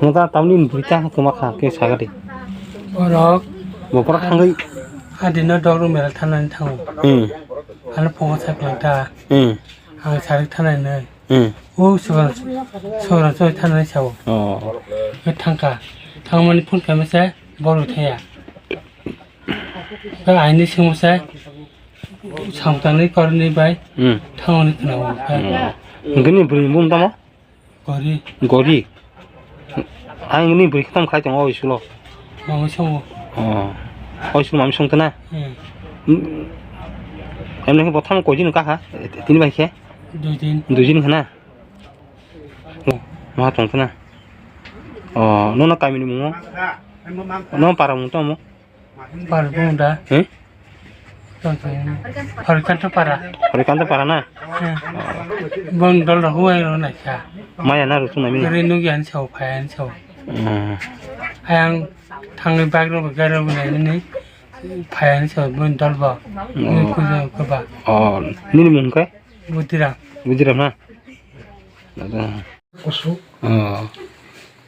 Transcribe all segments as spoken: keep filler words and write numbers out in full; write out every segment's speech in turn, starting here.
Nung ta tamni bwrwi ta kwma kha khe saga di. Borok Bo pora thangwi. Adino dogro mela thanani thango. Hmm. Ano phungo saklang ta. Hmm. Ang sarik thanai nai. Hmm. O sugan sugan soi thanai sao. Oh. Ke thangka. Thangmani phun kami se bolu thaya. Ke aini simo se samtangni korni bai. Hmm. Thangoni khna. Hmm. Ngini bwrwi mum tamo? Gori. Gori. Ang ni bwrwi khe tamo khai tongo o school o. Mama songo. Oh. O school mami songtona? Hmm. Emne khe bo tamo koi din kaha? Tini bai khe? Dui din. Dui din khana? Oh, ma tongtona. Oh, nono kami ni mungo? No para mung tamo? Parbong da. He? Parikanto para. Parikanto para na? He. Bong dol rok huai ro na kha. Maya na rutung na mini. Gari nugi an sao, phai an sao. Hmm. Ayang thangni bag ro gari ro nai ni phai an sao bong dol bo. Oh. Ni kujo ko ba. Oh, nini mung khe? Budiram. Budiram na? Ada. Kusu. Oh.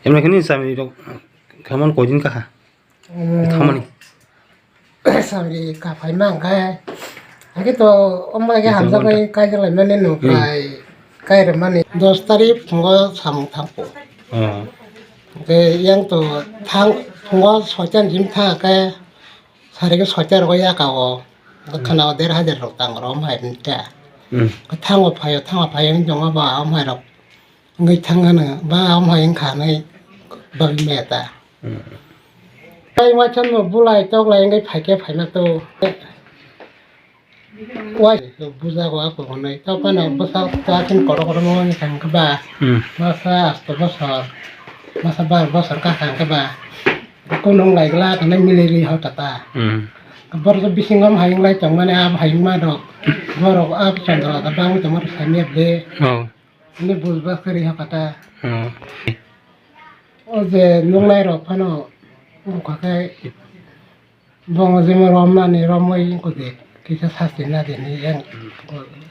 Emla kini sami rok khaman koi din kaha? Hmm. Thamani. Samri kaphai ma hwnkhe, hake to omo khe hamjakgwi kaijakgwi mani nung kai, kai rwmani dos tarik phungo samung thangkho. Hmm. Hwnkhe yang to thang phungo soitan jim thang khe, sari khe soitan rogo yaka o. Khana o der hajar rok tang rom hai mita. Hmm. Thango phaio, thango phaio wng tongma ba om hai rok. Wngwi thang hwnwi ba omo hai wngkha hwnwi bagwi maya ta. Hmm. Tei waisa no bulai toklai wngwi phaikhe phaima to. Wai bujago ako hwnwi. Tei phano bwsa ta khin kotor kotor wngwi thangkhe ba. Hmm. Masa asto bosor. Masa bar bosor ka thangkhe ba. Kunung lai glak hwnwi miliri hota ta. Hmm. Borok bisingo omo hai wnglai tongmani abo hai wngma rok. Borok abo chondro da bangwi tongma rok saimanya bwle. Oh. Ani bujba kwrwi ha kata. Hmm. O je nuknai rok phano wngkha khe bongo jemon romnani romwi wngkha je kisa sasti na di hinwi yang,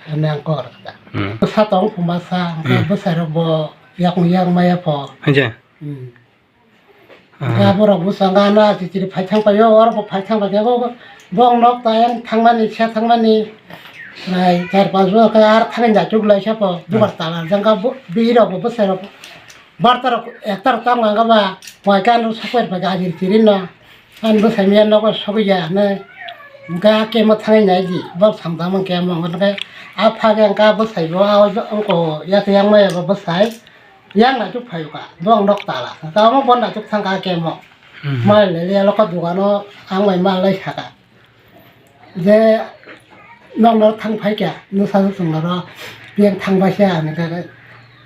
hinwi ang kok rwkha. Hmm. Bwsa tong phu masa, hmm, bwsai rok bo yakung yak maya pho. Haja. Hmm. Ah. Ga borok bwskango ano achi chiri phai thang paio, oro bo phai thang paikhe bo, bo nok ta yang thangmani, se thangmani. Nai char panch bo khe ar thangwi jachuk lai se pho, dugar tala jang ka bo, bihirok bo bwsai rok, barta rok, ekta rok tamo ang ba, wai kan rok sakwer paikhe ajir chiri no. An bwsai miya nogo sogwi ya hinwi. Hwnkhe a kemo thangwi nai di, bo samtang kemo hwnkhe a phage hwnkhe a bwsai bo, a ongko yak yang maya bo bwsai. Yang naituk phaio ka, bo ang nok tala. Tamo bo naituk thang ka kemo. Hmm. Mal le le loko dogano ang bai mal lai saka. Je nok nok thang phai kya, nusa sung noro, yang thang bai sa ani ka.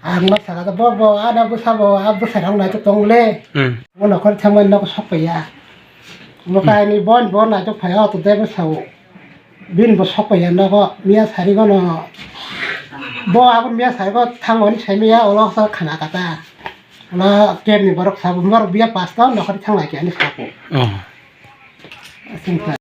Ang ma saka bo bo ana bwsa bo, a bwsa rang naituk tong le. Hmm. Bo nokor thang bai nok sok ya. Bo hmm, kaini bon bon naituk phaio to de bwsa o. Bini bo sok ya nogo, miya sari gono. Bo abo miya sari go thango ni sai miya, ulo sa khana kata. Ulo kem ni borok sabo, borok biya pasta nokar thang lai kya ni sabo. Oh. Asing ta.